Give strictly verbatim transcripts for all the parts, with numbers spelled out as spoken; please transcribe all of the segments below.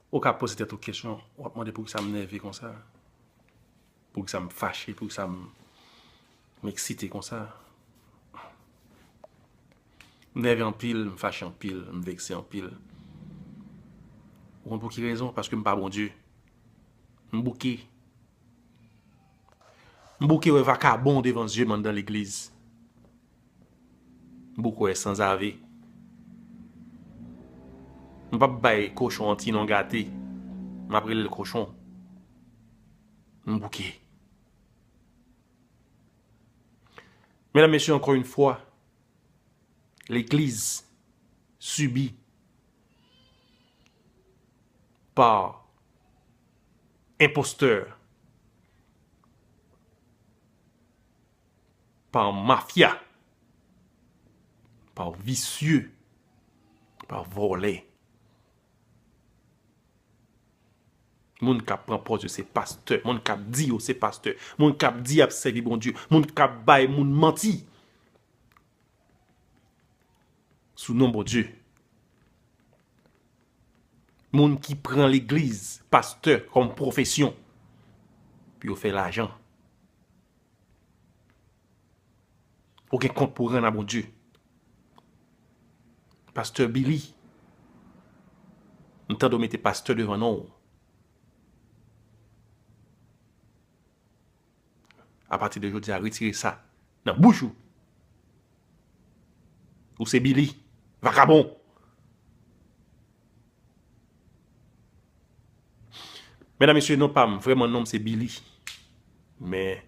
Ou ka poze tèt ou kesyon, w ap mande poukisa m nève konsa? Poukisa m fache? Poukisa m, m eksite konsa? M nève anpil, m fache anpil, m vekse anpil. Ou konn pou ki rezon? Paske m pa Bondye. M bouke. M bouke wè vakabon devan zye m anndan legliz. M bouke wè sanzave. M p ap bay kochon an ti non gate. M ap rele l kochon. M bouke. Medam, mesye, encore une fois, legliz sibi pa enpostè, pa mafya, pa visye, pa vòlè. Moun k ap pran pòz yo se pastè, moun k ap di yo se pastè, moun k ap di y ap sèvi Bondye, moun k ap bay moun manti sou non Bondye. Moun ki pran legliz, pastè, kòm pwofesyon pou yo fè lajan. Ou gen kont pou rann a Bondye. Pastè Billy, m tande w mete pastè devan non w. Apati de jodi a, retire sa nan bouch ou. Ou se Billy, vakabon. Medam, mesye, non pa m, vrèman non m se Billy. Men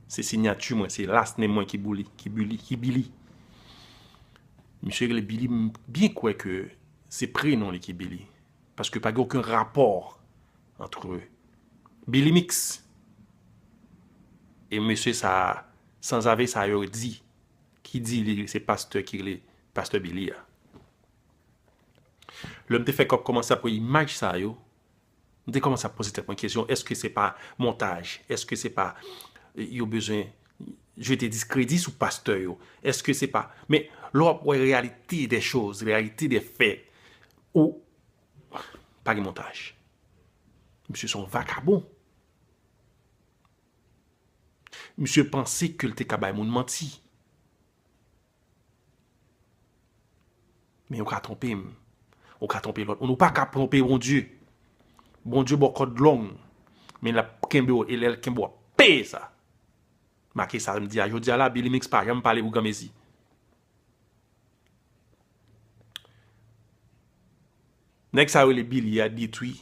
se siyati mwen, se last name mwen ki Bouli, ki Billy, ki Billy. Misye rele Billy, m byen kwè ke se prenon li ki Billy. Paske pa gen okenn rapò ant Billy Mix e mesye sa, sanzave sa yo di, ki di li se pastè ki rele pastè Billy a. Lè m te fè kòk kòmanse ap wè imaj sa yo, m te kòmanse ap poze tèt mwen kesyon, èske se pa montaj? Èske se pa, eh, yo bezwen jete diskredi sou pastè yo? Èske se pa, men lè w ap wè réalité des choses, réalité des faits, ou pa gen montaj. Misye se yon vakabon. Misye panse ke l te ka bay moun manti. Men ou ka twonpe m. Ou ka twonpe lòt moun. Ou pa ka twonpe Bondye. Bondye ba w kòd long. Men l ap kenbe w, e lè l kenbe w, w ap peye sa. Make sa m di a. Jodi a la, Billy Mix pa janm pale pou granmesi. Nèg sa yo rele Billy a detwi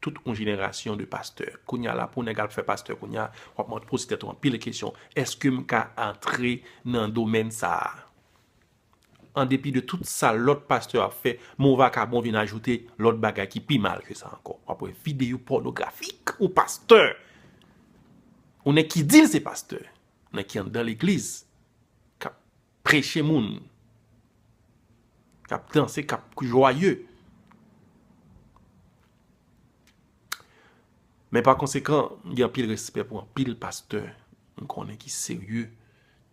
tout yon jenerasyon de pastè. Kounye a la, pou nèg al fè pastè kounye a, w ap mande, poze tèt ou anpil kesyon. Èske m ka antre nan domèn sa a? An depi de tout sa lòt pastè ap fè, men yon vakabon vin ajoute lòt bagay ki pi mal ke sa ankò. W ap wè videyo pònografik yon pastè. Yon nèg ki di l se pastè. Nèg ki anndan legliz. K ap preche moun. K ap danse, k ap jwaye. Men pa konsekan, m gen anpil respè pou anpil pastè m konnen ki serye,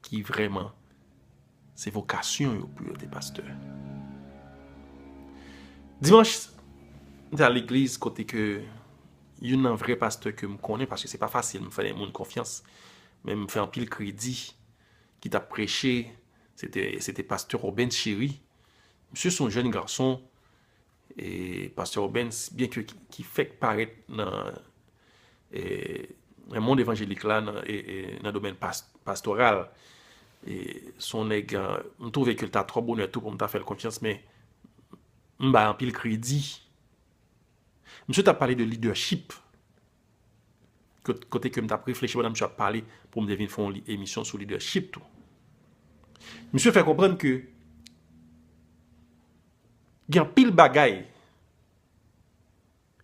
ki vrèman se vokasyon yo pou yo te pastè. Dimanch, m te al legliz kote ke youn nan vrè pastè ke m konnen, paske se pa fasil m fè yon moun konfyans, men m fè anpil kredi, ki t ap preche, se te, se te pastè Robens Chéry. Misye se yon jèn gason, e pastè Robens, byen ke ki, ki fèk parèt nan, e, nan mond evanjelik la, nan, e, e, nan domèn pas-, pastoral, e, se yon nèg, e, m twouve ke l ta twò bonè tou pou m ta fè l konfyans, men m bay anpil kredi. Misye t ap pale de leadership. Kot-, kote ke m t ap reflechi pandan misye ap pale pou m te vin fè yon li-, emisyon sou leadership tou. Misye fè konprann ke gen anpil bagay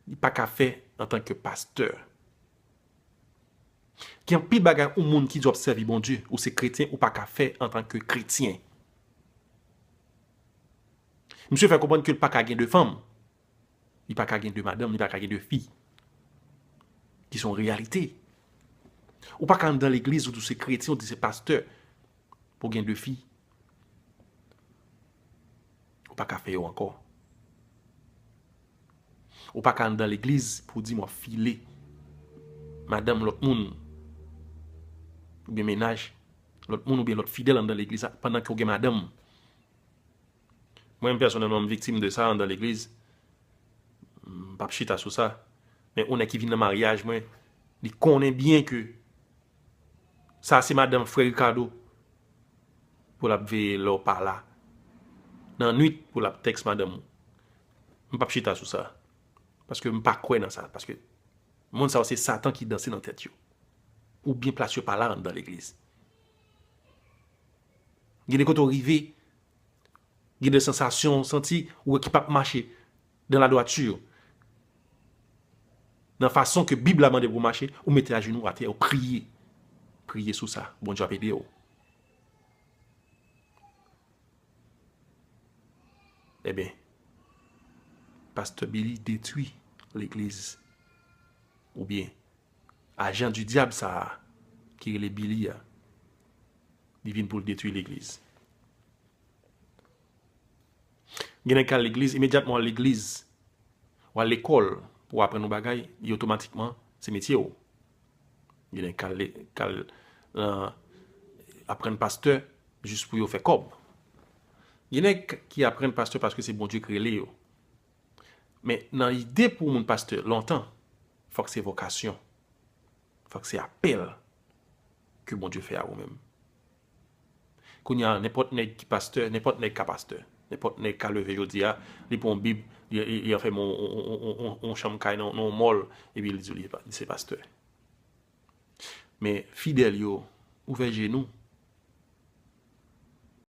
li pa ka fè antanke pastè. Gen anpil bagay yon moun ki di w ap sèvi Bondye, ou se kretyen, ou pa ka fè antanke kretyen. Misye fè konprann ke l pa ka gen de fanm. Li pa ka gen de madanm, li pa ka gen de fi. Ki se yon reyalite. Ou pa ka anndan legliz, ou di w se kretyen, ou di se pastè, pou w gen de fi. Ou pa ka fè yo ankò. Ou pa ka anndan legliz pou w di m w ap file madanm lòt moun, oubyen mennaj lòt moun, oubyen lòt fidèl anndan legliz la, pandan ke w gen madanm. Mwen menm pèsonèlman, m viktim de sa anndan legliz. M p ap chita sou sa. Men yon nèg ki vin nan maryaj mwen, li konnen byen ke sa se madanm frè Ricardo pou l ap veye lè w pa la. Nan nwit pou l ap tèks madanm ou. M p ap chita sou sa. Paske m pa kwè nan sa. Paske moun sa yo se Satan ki danse nan tèt yo. Oubyen plas yo pa la anndan legliz. Gen de kote w rive, gen de sansasyon w santi ou wè ki p ap mache dans la droiture. Nan fason ke Bib la mande pou w mache, ou mete ajenou atè, ou priye. Priye sou sa. Bondye ap ede w. Ebyen, pastè Billy detwi legliz. Oubyen, ajan di dyab sa a ki rele Billy a, li vin pou l detwi legliz. Gen nèg k al legliz, imedyatman w al legliz, w al lekòl pou w aprann yon bagay, li otomatikman se metye w. Gen nèg k al le-, k al, euh, aprann pastè jis pou yo fè kòb. Gen nèg ki aprann pastè paske se Bondye k rele yo. Men nan ide pou moun pastè lontan, fòk se vokasyon. Fòk se apèl ke Bondye fè a ou menm. Kounye a, nenpòt nèg ki pastè, nenpòt nèg ka pastè. Nenpòt nèg ka leve jodi a, li pran yon Bib, li, li, li anfèmen yon, yon, yon, yon, yon chanm kay nan, nan yon mòl, epi li di li pa-, li se pastè. Men fidèl yo, ouvè je nou,